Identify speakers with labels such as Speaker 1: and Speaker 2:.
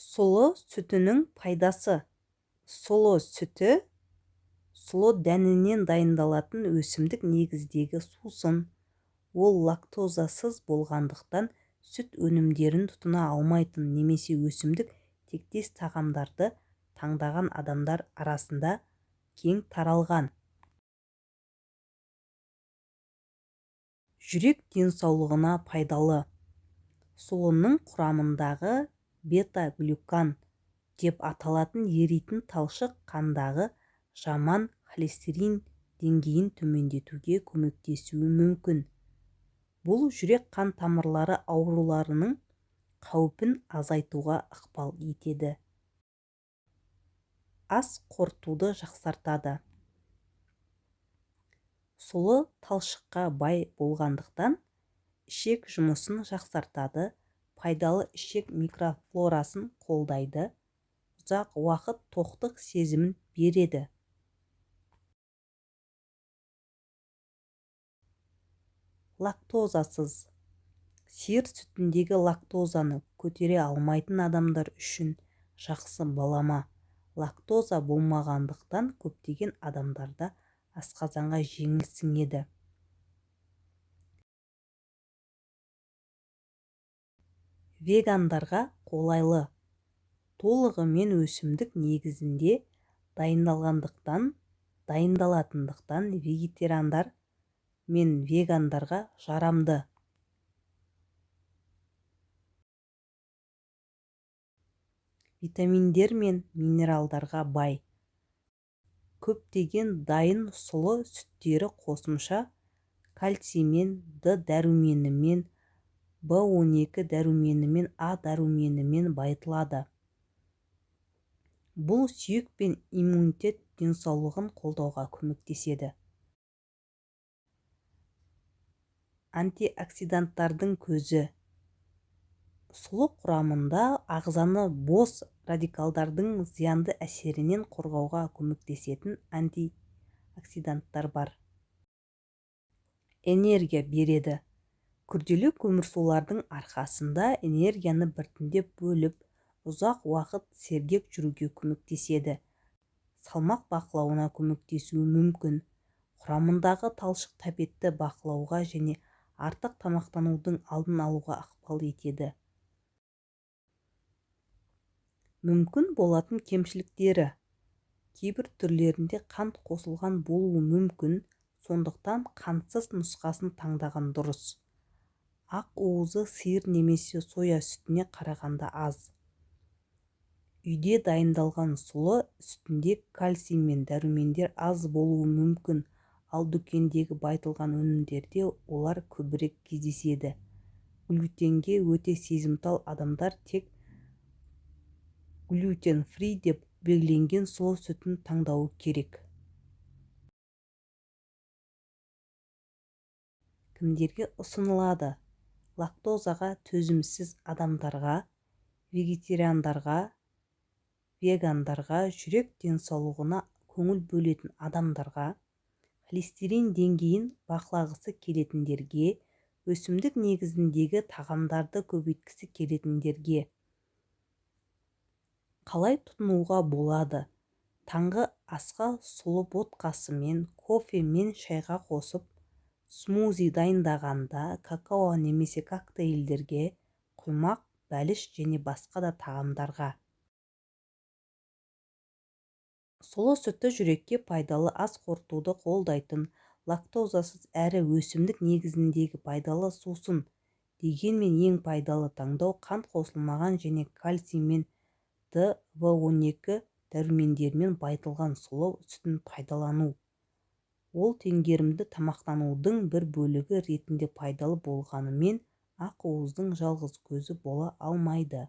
Speaker 1: Сұлы сүтінің пайдасы. Сұлы сүті – сұлы дәнінен дайындалатын өсімдік негіздегі сусын. Ол лактозасыз болғандықтан, сүт өнімдерін тұтына алмайтын немесе өсімдік тектес тағамдарды таңдаған адамдар арасында кең таралған. Жүрек денсаулығына пайдалы. Сұлының құрамындағы бета-глюкан деп аталатын еритін талшық қандағы жаман холестерин деңгейін төмендетуге көмектесуі мүмкін. Бұл жүрек-қан тамырлары ауруларының қаупін азайтуға ықпал етеді. Ас қорытуды жақсартады. Сұлы талшыққа бай болғандықтан, ішек жұмысын жақсартады, пайдалы ішек микрофлорасын қолдайды, ұзақ уақыт тоқтық сезімін береді. Лактозасыз. Сиыр сүтіндегі лактозаны көтере алмайтын адамдар үшін жақсы балама. Лактоза болмағандықтан, көптеген адамдарда асқазанға жеңіл сіңеді. Вегандарға қолайлы. Толығымен өсімдік негізінде дайындалатындықтан, вегетариандар мен вегандарға жарамды. Витаминдер мен минералдарға бай. Көптеген дайын сұлы сүттері қосымша кальциймен, Д дәруменімен, В12 дәруменімен, А дәруменімен байытылады. Бұл сүйек пен иммунитет денсаулығын қолдауға көмектеседі. Антиоксиданттардың көзі. Сұлы құрамында ағзаны бос радикалдардың зиянды әсерінен қорғауға көмектесетін антиоксиданттар бар. Энергия береді. Күрделі көмірсулардың арқасында энергияны біртіндеп бөліп, ұзақ уақыт сергек жүруге көмектеседі. Салмақ бақылауына көмектесуі мүмкін. Құрамындағы талшық тәбетті бақылауға және артық тамақтанудың алдын алуға ықпал етеді. Мүмкін болатын кемшіліктері: Кейбір түрлерінде қант қосылған болуы мүмкін, сондықтан қантсыз нұсқасын таңдаған дұрыс. Ақ уызы сиыр немесе соя сүтіне қарағанда аз. Үйде дайындалған сұлы сүтінде кальций мен дәрумендер аз болуы мүмкін, ал дүкендегі байытылған өнімдерде олар көбірек кездеседі. Глютенге өте сезімтал адамдар тек gluten-free деп белгіленген сұлы сүтін таңдауы керек. Кімдерге ұсынылады? Лактозаға төзімсіз адамдарға, вегетариандарға, вегандарға, жүрек денсаулығына көңіл бөлетін адамдарға, холестерин деңгейін бақылағысы келетіндерге, өсімдік негізіндегі тағамдарды көбейткісі келетіндерге. Қалай тұтынуға болады? Таңғы асқа сұлы ботқасымен, кофе мен шайға қосып, смузи дайындағанда, какао немесе коктейльдерге, құймақ, бәліш және басқа да тағамдарға. Сұлы сүті жүрекке пайдалы, ас қорытуды қолдайтын, лактозасыз әрі өсімдік негізіндегі пайдалы сусын. Дегенмен ең пайдалы таңдау қант қосылмаған және кальций мен Д, В12 дәрумендерімен байытылған сұлы сүтін пайдалану. Ол теңгерімді тамақтанудың бір бөлігі ретінде пайдалы болғанымен, ақ уыздың жалғыз көзі бола алмайды.